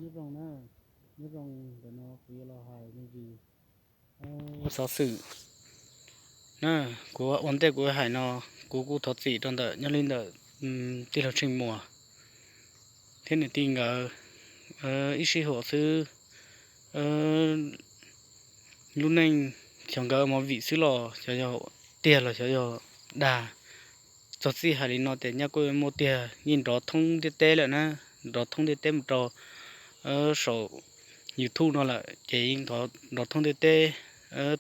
Nyob zoo na, nyob zoo, ntawm no kuv yuav los hais me ntsis xov xwm na. Kuv ua ntej kuv hais no, kuv kuj thov txim rau ntawm nyob li ntawm tij laug Tsheej Muas thiab nws tij nkawd ib sij huam xwb. Lub neej xyov nkawd ua movie xwb los xyov yog tiag los xyov yog dag. Txog txij hais li no tias nyaj kuj muaj tiag, yeej nrov thoob ntiaj teb lawm na, nrov thoob ntiaj teb mus rau saum YouTube no lawm ces yeej nrov thoob ntiaj teb.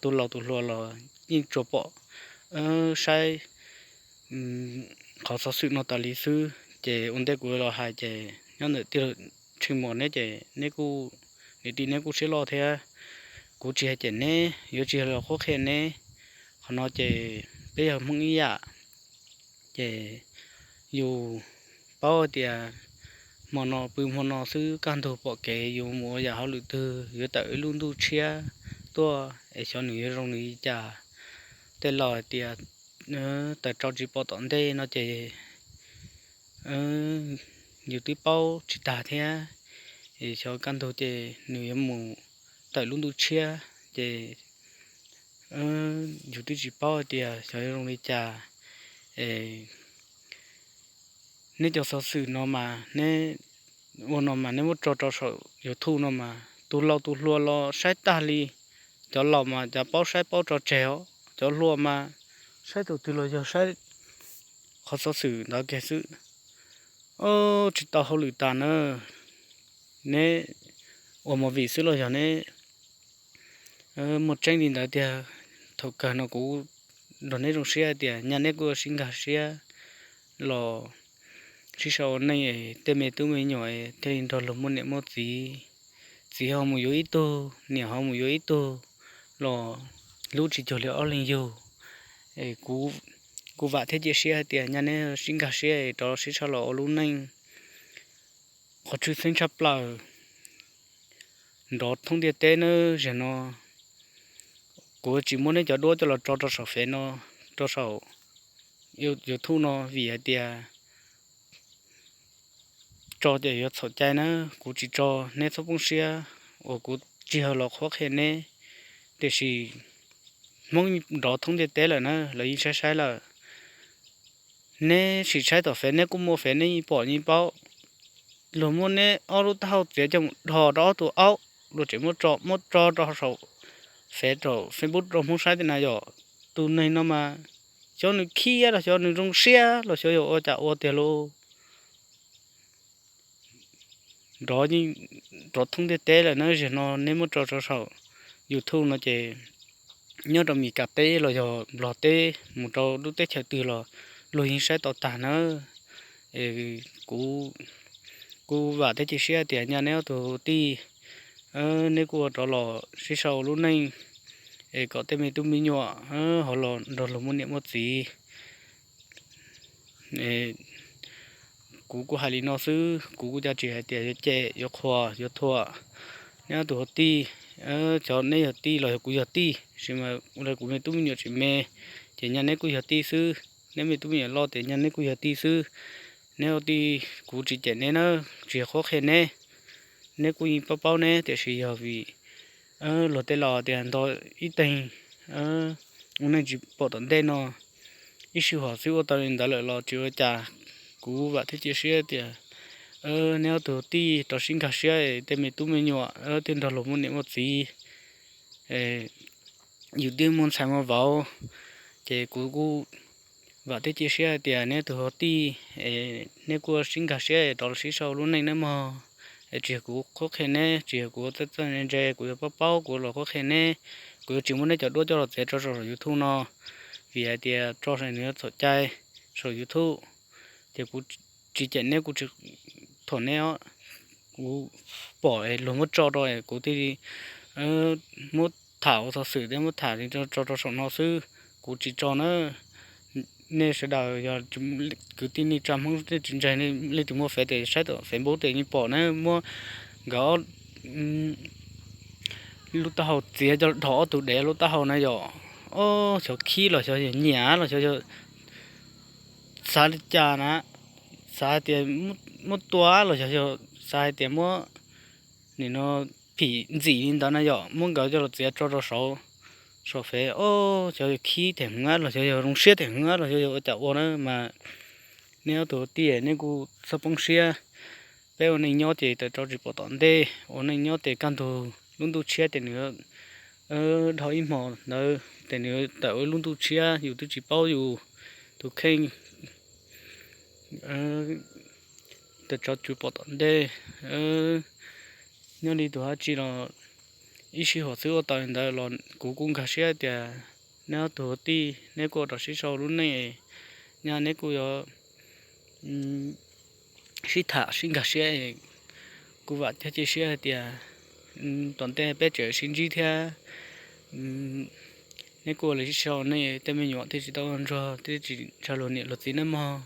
Tus laus tus hluas los yeej tsuas pom saib qhov xov xwm no tas li xwb. Ces ua ntej kuv los hais ces nyob ntawm tij laug Tsheej Muas neb ces neb kuj, niam tij neb kuj siab loj thiab. Kuv tsis hais cem neb, yuav tsis los qhuab qhia neb. Qhov no ces peb yog Hmoob ib yam, ces yus paub hais tias hmo no pw hmo no xwb, kaj ntug pom kev yus mus ua yam hauj lwm twg yuav tawm ib lub ntuj tshiab tuaj es xyov nws yuav zoo nws li cas. Tej laus hais tias tawm rau tsis pom tom ntej no ces yus twb paub tsis tag thiab. Es xyov kaj ntug ces nws yuav mus tawm lub ntuj tshiab ces yus twb tsis paub hais tias xyov yuav zoo li cas. Es neb cov xov xwm no mas neb ua no mas neb muab tso rau saum YouTube no mas tus laus tus hluas los saib tag li. Cov laus mas cov paub saib paub tso tseg os, cov hluas mas saib tus twg los yog saib qhov xov xwm ntawd kiag xwb. Tsis tau hauj lwm tas na. Neb ua movie xwb los yog neb muaj tseeb li ntawd tiag? Thaum kawg no kuv nrog neb zoo siab hais tias nyaj neb kuj sib nkag siab los sib sau ua neej, tej me tub me nyuam thiaj li nrog luag muaj niam muaj txiv. Txiv ho mus yuav ib tug, niam ho mus yuav ib tug, los hlub tsis cuag li ob leeg yug. Es kuv vam thiab cia siab hais tias nyaj neb sib nkag siab es rov sib sau los ua lub neej. Qhov tshwj xeeb tshaj plaws nrov thoob ntiaj teb nawb, zaum no kuv tsis muab neb cov duab coj los tso rau saum Fev no, rau saum YouTube no vim hais tias tso ces yuav txhaum cai nawb. Kuv tsis tso, neb txhob poob siab uas kuv tsis yog los qhuab qhia neb, tiam sis Hmoob nrov thoob ntiaj teb lawm na, lawv yeej saib saib lawm. Neb sim saib tom Fev, neb kuj muaj Fev, neb yeej pom yeej paub. Luag muab neb ob lub taub hau txiav coj mus dhos rau ob tug aub, luag tseem muab tso, muab tso rau saum Fev, rau Facebook rau Hmoob saib tias na yom. Tus neeg no mas xyov nws khib los xyov nws zoo siab los xyov yog ua cas ua tiag lauj. Nrov yeej nrov thoob ntiaj teb lawm na, zaum no neb muab tso rau saum YouTube no ces nyob rau Mis Kas teb los yog Nplog teb mus rau lub teb chaws twg los luag yeej saib tau tag nawb. Es kuv kuj vam thiab cia siab tias nyaj neb ob tug tij, neb kuj ua rov los sib sau lub neej, es kom tej me tub me nyuam ho los nrog luag muaj niam muaj txiv. Kuv kuj hais li no xwb, kuv kuj cov tsis hais tias yuav cem yuav qhuas yuav thuam neb ob tug tij. Xyov neb yog tij los yog kuv yog tij, tab sis mas kuv me tub me nyuam tseem me, ces nyaj neb kuj yog tij xwb. Neb me tub me nyuam loj tias nyaj neb kuj yog tij xwb. Neb ua tij kuv tsis cem neb na, tsis yog qhuab qhia neb. Neb kuj yeej paub paub neb, tiam sis yog vim luag tej laus tias nto ib teeg ua neej tsis pom tom ntej no, ib sij huam xwb ua tau li ntawd lawm los tsis ua cas. Kuv vam thiab cia siab tias neb ob tug tij rov sib nkag siab, tej me tub me nyuam thiaj nrog luag muaj niam muaj txiv, yus thiaj muaj ntxhais muaj vauv. Ces kuv kuj vam thiab cia siab hais tias neb ob tug tij, neb kuj sib nkag siab rov los sib sau lub neej nawb mog. Es tsis yog kuv qhuab qhia neb, tsis yog kuv txawj txawj ntse ntse, kuv yuav paub paub kuv los qhuab qhia neb. Kuv yuav tsis muab neb cov duab coj los txiav tso saum YouTube no, vim hais tias tso saum nws yuav txhaum cai saum YouTube. Ces kuv tsis cem neb, kuv tsis thuam neb os. Kuv pom luag muab tso rau kuv thiaj li muab tham ua xov xwm thiab muab tham tso rau saum no xwb, kuv tsis tso na. Nej sawv daws yog kwv tij neej tsa Hmoob nej tsis ntseeg, leej twg muaj Fev tes saib tom Facebook tes yeej pom na, muab nkawd lub taub hau txiav coj dhos ob tug dev lub taub hau na yom. Ob, xyov khib los xyov yog nyiam los xyov yog xav li cas na, xav hais tias muab tua los xyov yog xav hais tias muab nim no phim ntxim li ntawd na yom, muab nkawd coj los txiav tso rau saud, saum fej o, xyov yog khib them hwv los xyov yog zoo siab them hwv los xyov yog ua cas ua na mas nej ob tug tij nej kuj txhob poob siab. Peb ua neej nyob ces tawm rau tsis pom tom ntej, ua neej nyob ces kaj ntug lub ntuj tshiab ces nws dhau ib hmo ntawd ces nws tawm ua lub ntuj tshiab yus twb tsis paub yus tus kheej tawm rau tsis pom tom ntej. Nyob li tus dab tsi los ib sij huam xwb ua tau li ntawd los kuv kuj nkag siab tias neb ob tug tij neb kuj ua rau sib sau lub neej, nyaj neb kuj yuav sib tham sib nkag siab. Kuv vam thiab cia siab hais tias tom ntej peb tseem sib ntsib thiab. Neb kuj ua li sib sau nej tej me nyuam thiaj tsis tau ntsuag thiab tsis ntshai luag niam luag txiv nawb mog.